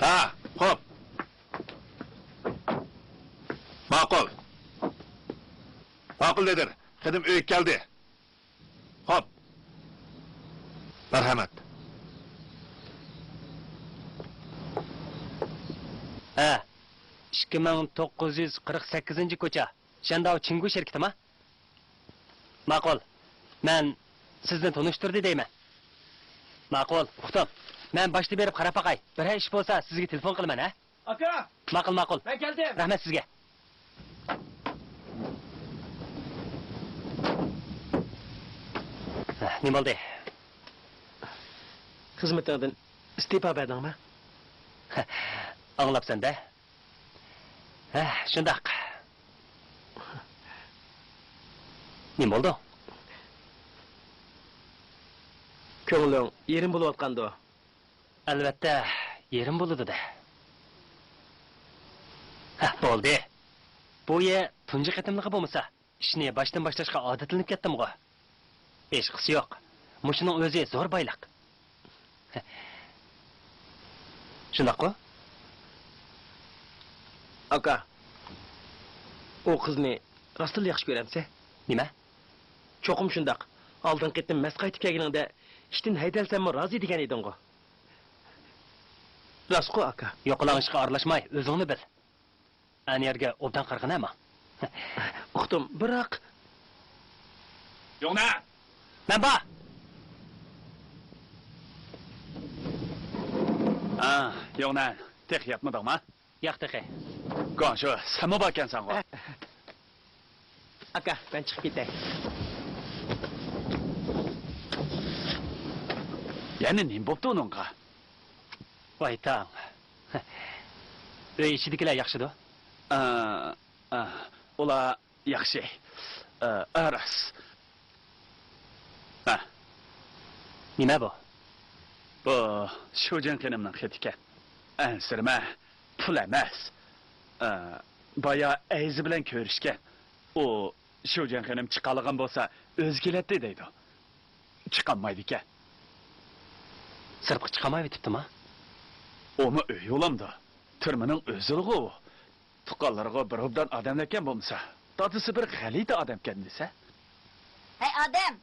ھە، خوپ. ماقۇل. ماقۇل، لىدىر. خېنىم ئۆيگە كەلدى. خوپ. مەرھەمەت. ھە، ئىككى مىڭ توققۇز يۈز قىرىق سەككىزىنچى كوچا. شەنداۋ چىڭگۇ شىركىتىما؟ ماقۇل. مەن سىزنى تونۇشتۇردى دەيمەن. ماقۇل، ئۇقتۇم. مەن باشتا بېرىپ قاراپ باقاي. بىرەر ئىش بولسا سىزگە تېلېفون قىلىمەن، ھە؟ ئاكا! ماقۇل، ماقۇل. مەن كەلدىم. رەھمەت سىزگە. ھە، نېمە بولدى؟ خىزمىتىڭدىن ئىستېپا بەردىڭمۇ؟ ئاڭلاپسەن-دە. ھە، شۇنداق. نېمە بولدۇڭ؟ كۆڭلۈڭ يېرىم بولۇۋاتقاندۇ؟ ئەلۋەتتە، يېرىم بولىدۇ-دە. ھە، بولدى. بۇ يەر تۇنجى قېتىملىقى بولمىسا، ئىشنى باشتىن باشلاشقا ئادەتلىنىپ كەتتىمغۇ. ھېچقىسى يوق. مۇشۇنىڭ ئۆزى زور بايلىق. شۇنداققۇ؟ ئاكا، ئۇ قىزنى راستتىنلا ياخشى كۆرەمسە؟ نېمە؟ چوقۇم شۇنداق. ئالدىنقى قېتىم مەس قايتىپ كەلگىنىڭدە ئىشتىن ھەيدەلسەممۇ رازى دېگەن ئىدىڭغۇ. راستقۇ، ئاكا؟ يوقىلاڭ ئىشقا ئارىلاشماي، ئۆزۈڭنى بىل. ئەنە يەرگە ئوبدان قارىغىن ھەمما. ئۇقتۇم، بىراق. يوڭنەن! مەن بار! ھە، يوڭنەن، تېخى ياتمىدىڭما؟ ياق تېخى. گۇاڭشۇ، سەنمۇ باركەنسەنغۇ؟ ئاكا، مەن چىقىپ كېتەي. يەنە نېمە بوپتۇ ئۇنىڭغا؟ ۋاي تاڭ. ئۆي ئىچىدىكىلەر ياخشىدۇ؟ ئا، ئا، ئۇلار ياخشى. ئا، ئا، راست. ھە. نېمە بۇ؟ بۇ شۇجىن خېنىمنىڭ خېتىكەن. ئەنسىرىمە، پۇل ئەمەس. ئا، بايا ئەيزى بىلەن كۆرۈشكەن. ئۇ شۇجىن خېنىم چىقالىغان بولسا ئۆزى كېلەتتى دەيدۇ. چىقالمايدىكەن. سىرتقا چىقالمايۋېتىپتىما؟ ئۇمۇ ئۆي ئۇلامدۇ؟ تۈرمىنىڭ ئۆزىلىغۇ ئۇ. تۇغقانلىرىغۇ بىر ئوبدان ئادەملەركەن بولمىسا. دادىسى بىر غەلىتە ئادەمكەن دېسە. ھەي ئادەم!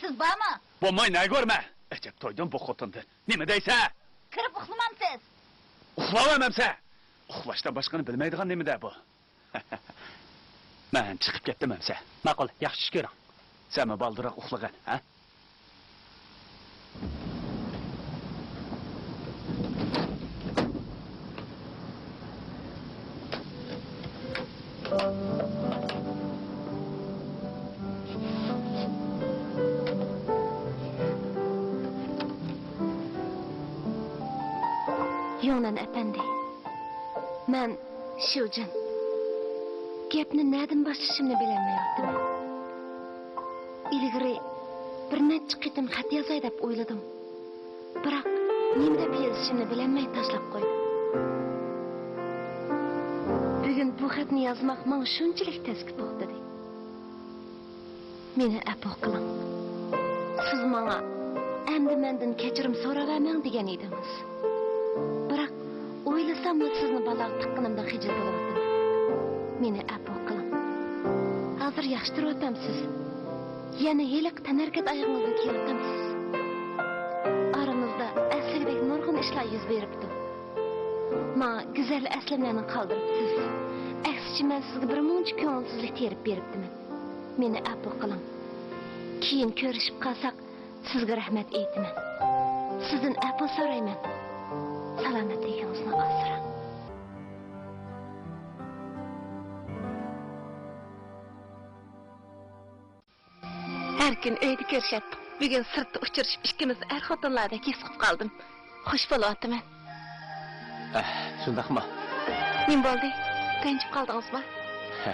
سىز بارمۇ؟ بولماي نەگە بارىمەن؟ ئەجەب تويدۇم بۇ خوتۇندىن. نېمە دەيسە؟ كىرىپ ئۇخلىمامسىز؟ ئۇخلاۋەرمەمسە؟ ئۇخلاشتىن باشقىنى بىلمەيدىغان نېمىدە بۇ؟ مەن چىقىپ كەتتىم ئەمسە. ماقۇل، ياخشى چۈش كۆرۈڭ. سەنمۇ بالدۇرراق ئۇخلىغىن، ھە؟ يوڭنەن ئەپەندى، مەن شيۇجىن. گەپنى نەدىن باشلىشىمنى بىلەلمەيۋاتىمەن. ئىلگىرى بىر نەچچە قېتىم خەت يازاي دەپ ئويلىدىم. بىراق، نېمە دەپ يېزىشىمنى بىلەلمەي تاشلاپ قويدۇم. بۈگۈن بۇ خەتنى يازماق ماڭا شۇنچىلىك تەسكە توختىدى. مېنى ئەپۇ قىلىڭ. سىز ماڭا، ئەمدى مەندىن كەچۈرۈم سوراۋەرمەڭ دېگەن ئىدىڭىز. بىراق، ئويلىساملا سىزنى بالاغا تىققىنىمدىن خىجىل بولۇۋاتىمەن. مېنى ئەپۇ قىلىڭ. ھازىر ياخشى تۇرۇۋاتامسىز؟ يەنە ھېلىقى تەنھەرىكەت ئايىغىڭىزدا كېلىۋاتامسىز؟ ئارىمىزدا ئەسلىگىدەك نۇرغۇن ئىشلار يۈز بېرىپتۇ. ماڭا گۈزەل ئەسلىمىلەرنى قالدۇرۇپسىز. ئەكسىچە، مەن سىزگە بىر مۇنچە كۆڭۈلسىزلىك تېرىپ بېرىپتىمەن. مېنى ئەپۇ قىلىڭ. كېيىن كۆرۈشۈپ قالساق، سىزگە رەھمەت ئېيتىمەن. سىزدىن ئەپۇ سورايمەن. سالامەتلىكىڭىزنى ئاسراڭ. ھەر كۈنى ئۆيدە كۆرۈشەتتۇق. بۈگۈن سىرتتا ئۇچرىشىپ، ئىككىمىز ئەر-خوتۇنلاردەك ھېس قىلىپ قالدىم. خۇش بولۇۋاتىمەن. ئەھ، شۇنداقمۇ؟ نېمە بولدى؟ رەنجىپ قالدىڭىزمۇ؟ ئە،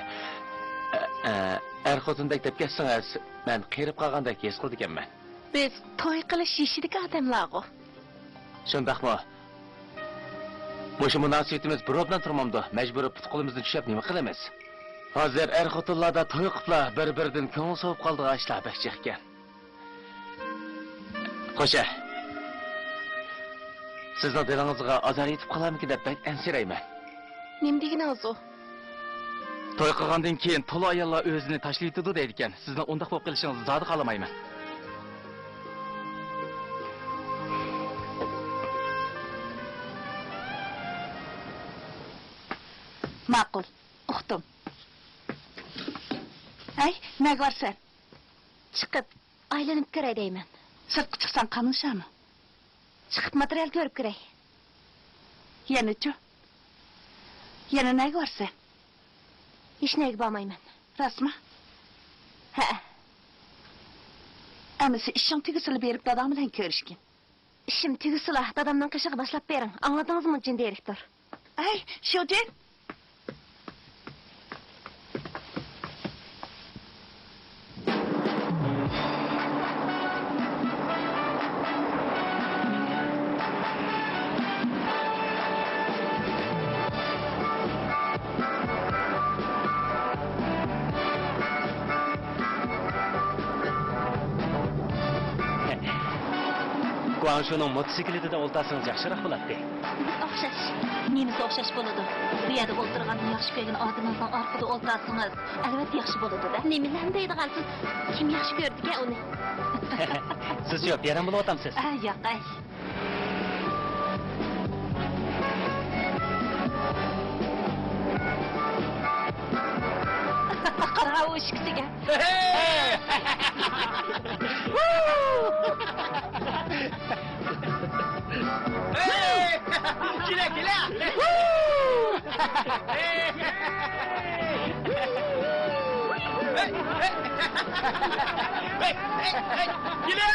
ئە، ئەر-خوتۇندەك دەپ كەتسىڭىز، مەن قېرىپ قالغاندەك ھېس قىلىدىكەنمەن. بىز توي قىلىش يېشىدىكى ئادەملەرغۇ. شۇنداقمۇ؟ مۇشۇ مۇناسىۋىتىمىز بىر ئوبدان تۇرمامدۇ؟ مەجبۇرىي پۇت-قولىمىزنى چۈشەپ نېمە قىلىمىز؟ ھازىر ئەر-خوتۇنلاردا توي قىپلا بىر-بىرىدىن كۆڭۈل سوۋۇپ قالىدىغان ئىشلار بەك جىقكەن. خوشە، سىزنىڭ دىلىڭىزغا ئازار يېتىپ قالارمىكىن دەپ بەك ئەنسىرەيمەن. نېمە دېگىنىڭىز ئۇ؟ توي قىلغاندىن كېيىن تولا ئاياللار ئۆزىنى تاشلىۋېتىدۇ دەيدىكەن. سىزنىڭ ئۇنداق بولۇپ قېلىشىڭىزنى زادى خالىمايمەن. ماقۇل، ئۇقتۇم. ھەي، نەگە بارىسەن؟ چىقىپ، ئايلىنىپ كىرەي دەيمەن. سىرتقا چىقساڭ قانىلىشارمۇ؟ چىقىپ ماتېرىيال كۆرۈپ كىرەي. يەنىچۇ؟ يەنە نەگە بارىسەن؟ ھېچنەگە بارمايمەن. راستمۇ؟ ھەئە. ئەمىسە ئىشىڭ تۈگىسىلا بېرىپ داداڭ بىلەن كۆرۈشكىن. ئىشىم تۈگىسىلا دادامنىڭ قېشىغا باشلاپ بېرىڭ. ئاڭلىدىڭىزمۇ، جىن دىرېكتور؟ ئەي، شيۇجىن! گۇاڭشۇنىڭ موتوسىكلىتىدا ئولتۇرسىڭىز ياخشىراق بولاتتى. ئوخشاش. نېمىسى ئوخشاش بولىدۇ؟ بۇ يەردە ئولتۇرغاننى ياخشى كۆرگەن ئادىمىڭىزنىڭ ئارقىدا ئولتۇرسىڭىز، ئەلۋەتتە ياخشى بولىدۇ-دە. نېمىلەرنى دەيدىغانسىز؟ كىم ياخشى كۆرىدىكەن ئۇنى؟ سىزچۇ، بىئارام بولۇۋاتامسىز؟ ھە، ياق، ئەي. قارا، ئۇ ئىككىسىگە. كېلە، كېلە! كېلە!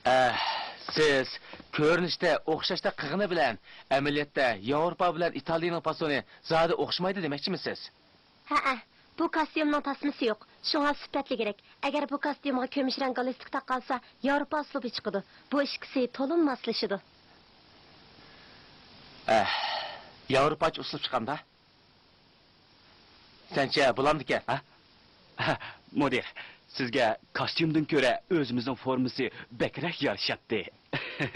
ئەھ، سىز كۆرۈنۈشتە ئوخشاشلا قىلغىنى بىلەن، ئەمەلىيەتتە ياۋروپا بىلەن ئىتالىيەنىڭ پاسونى زادى ئوخشىمايدۇ دېمەكچىمىسىز؟ ھەئە، بۇ كاستيۇمنىڭ تاسمىسى يوق، شۇڭا سۈپەتلىكرەك. ئەگەر بۇ كاستيۇمغا كۈمۈش رەڭ گالستۇك تاقالسا، ياۋروپا ئۇسلۇبى چىقىدۇ. بۇ ئىككىسى تولىمۇ ماسلىشىدۇ. ئەھ، ياۋروپاچە ئۇسلۇب چىقامدا؟ سەنچە بولامدىكەن؟ ھە؟ مۇدىر، سىزگە كاستيۇمدىن كۆرە ئۆزىمىزنىڭ فورمىسى بەكرەك يارىشاتتى.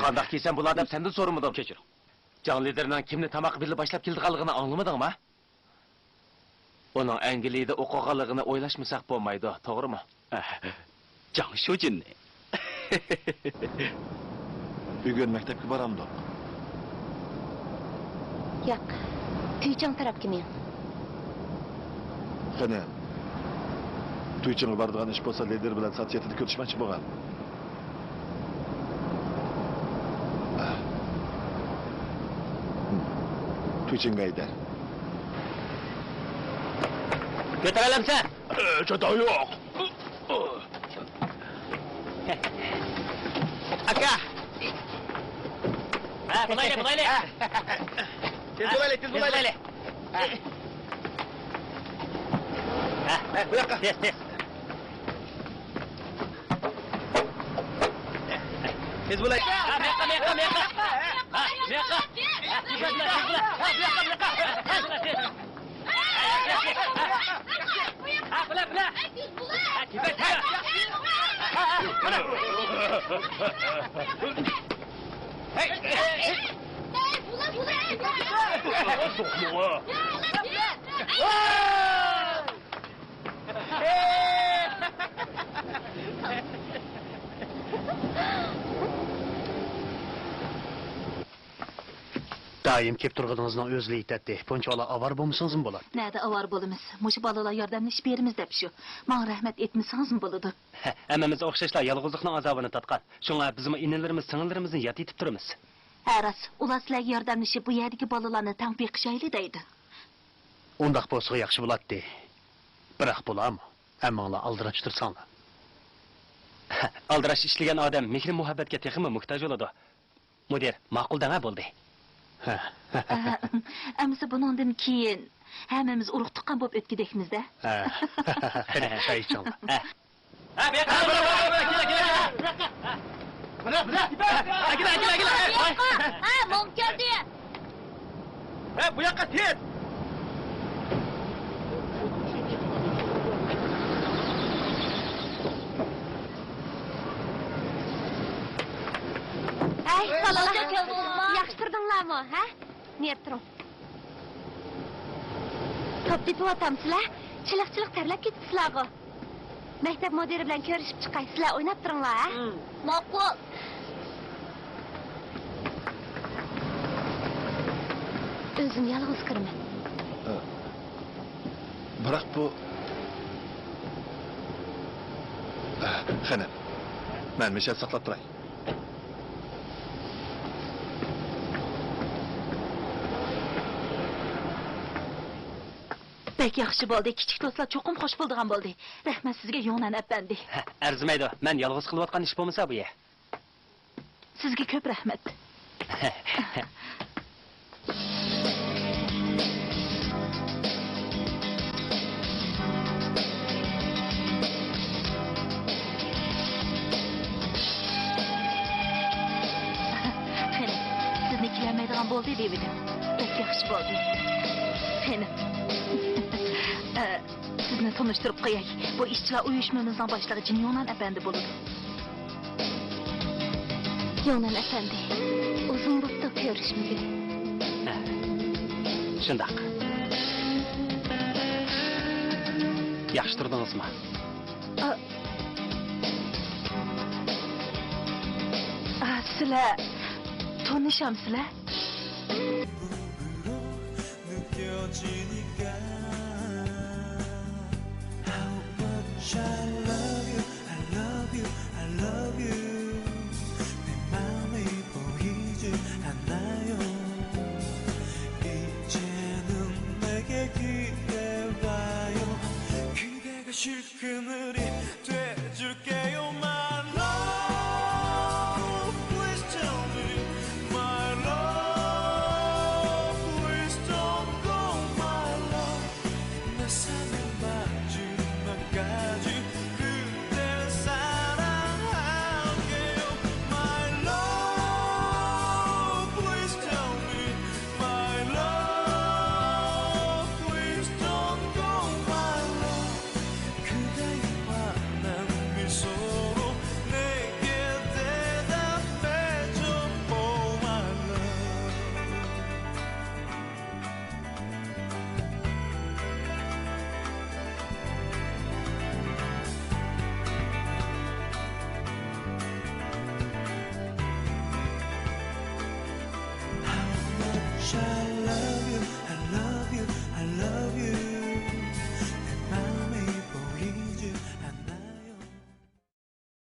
قانداق كىيسەم بولار دەپ سەندىن سورىمىدىم. كەچۈرۈڭ. جاڭ لىدېرنىڭ كىمنى تاماققا بىللە باشلاپ كېلىدىغانلىقىنى ئاڭلىمىدىڭما؟ ئۇنىڭ ئەنگلىيەدە ئوقۇغانلىقىنى ئويلاشمىساق بولمايدۇ، توغرىمۇ؟ جاڭ شۇجىننى. بۈگۈن مەكتەپكە بارامدۇق؟ ياق. تۈيچىڭ تەرەپكە مېڭىڭ. قېنى، تۈيچىڭغا بارىدىغان ئىش بولسا، لىدېر بىلەن سائەت يەتتىدە كۆرۈشمەكچى بولغان. تۈيچىڭگە ھەيدە. كۆتۈرەلەمسەن؟ ئە، چاتاق يوق. ئاكا! ھە، بولايلى، بولايلى. تېز بولايلى، تېز بولايلى. ھە، بۇ ياققا. تېز، تېز. تېز بولايلى. ھە، بۇ ياققا، بۇ ياققا، بۇ ياققا. ھە، بۇ ياققا. ھە، تېز بولا، تېز بولا. ھە، بۇ ياققا، بۇ ياققا. ھە، تېز بولا، تېز بولا. دائىم كېلىپ تۇرغىنىڭىزنىڭ ئۆزىلا يېتەتتى. بۇنچىۋالا ئاۋارە بولمىسىڭىزمۇ بولاتتى. نەدە ئاۋارە بولىمىز؟ مۇشۇ بالىلار ياردەملىشىپ بېرىمىز دەپ شۇ. ماڭا رەھمەت ئېيتمىسىڭىزمۇ بولىدۇ. ھەممىمىز ئوخشاشلا يالغۇزلۇقنىڭ ئازابىنى تارتقان. شۇڭا بىزمۇ ئىنىلىرىمىز، سىڭىللىرىمىزنى ياد ئېتىپ تۇرىمىز. ھە، راست. ئۇلار سىلەرگە ياردەملىشىپ، بۇ يەردىكى بالىلارنى تەڭ بېقىشايلى دەيدۇ. ئۇنداق بولسىغۇ ياخشى بولاتتى. بىراق بولامۇ؟ ھەممىڭلار ئالدىراش تۇرساڭلار. ئالدىراش ئىشلىگەن ئادەم مېھرى-مۇھەببەتكە تېخىمۇ موھتاج بولىدۇ. مۇدىر، ماقۇل دەڭە، بولدى. ھە. ئەمىسە بۇنىڭدىن كېيىن ھەممىمىز ئۇرۇق-تۇغقان بولۇپ ئۆتكۈدەكمىز-دە. ھە. قېنى، چاي ئىچىڭلار. ھە. ھە، بۇ ياققا. ھە، بۇ ياققا، بۇ ياققا، بۇ ياققا. بۇ ياققا. ھە، كېلە، كېلە، كېلە. ھە، ماڭا كەلدى. ھە، بۇ ياققا تېز! ھەي، بالىلار، ياخشى تۇردۇڭلارمۇ، ھە؟ نېرى تۇرۇڭ. توپ تېپىۋاتامسىلەر؟ چىلىق-چىلىق تەرلەپ كېتىپسىلەرغۇ. مەكتەپ مۇدىرى بىلەن كۆرۈشۈپ چىقاي، سىلەر ئويناپ تۇرۇڭلار، ھە؟ ماقۇل. ئۆزۈم يالغۇز كىرىمەن. بىراق بۇ، خېنىم، مەن مىشەل ساقلاپ تۇراي. بەك ياخشى بولدى. كىچىك دوستلار چوقۇم خوش بولىدىغان بولدى. رەھمەت سىزگە، يوڭنەن ئەپەندى. ئەرزىمەيدۇ. مەن يالغۇز قىلىۋاتقان ئىش بولمىسا بۇ يە. سىزگە كۆپ رەھمەت. قېنى، سىزنى كېلەلمەيدىغان بولدى دېۋىدىم. بەك ياخشى بولدى. قېنى. ئە، سىزنى تونۇشتۇرۇپ قوياي. بۇ ئىشچىلار ئۇيۇشمىمىزنىڭ باشلىقى جىن يوڭنان ئەپەندى بولىدۇ. يوڭنان ئەپەندى، ئۇزۇن بوپتۇ كۆرۈشمىگىلى. ھە. شۇنداق. ياخشى تۇردىڭىزمۇ؟ ئا، ئا، سىلەر تونۇشامسىلەر؟ How much I love you, I love you, I love you. 내 맘이 보이지 않아요. 이제는 내게 기대와요. 그대가 쉴 그늘이 돼줄게요. My love, please tell me. My love, please don't go, my love. 내 삶의 마지막까지 그댈 사랑할게요. My love, please tell me. My love, please don't go, my love. 그대의 환한 미소로 내게 대답해줘, oh my love. How much I love you.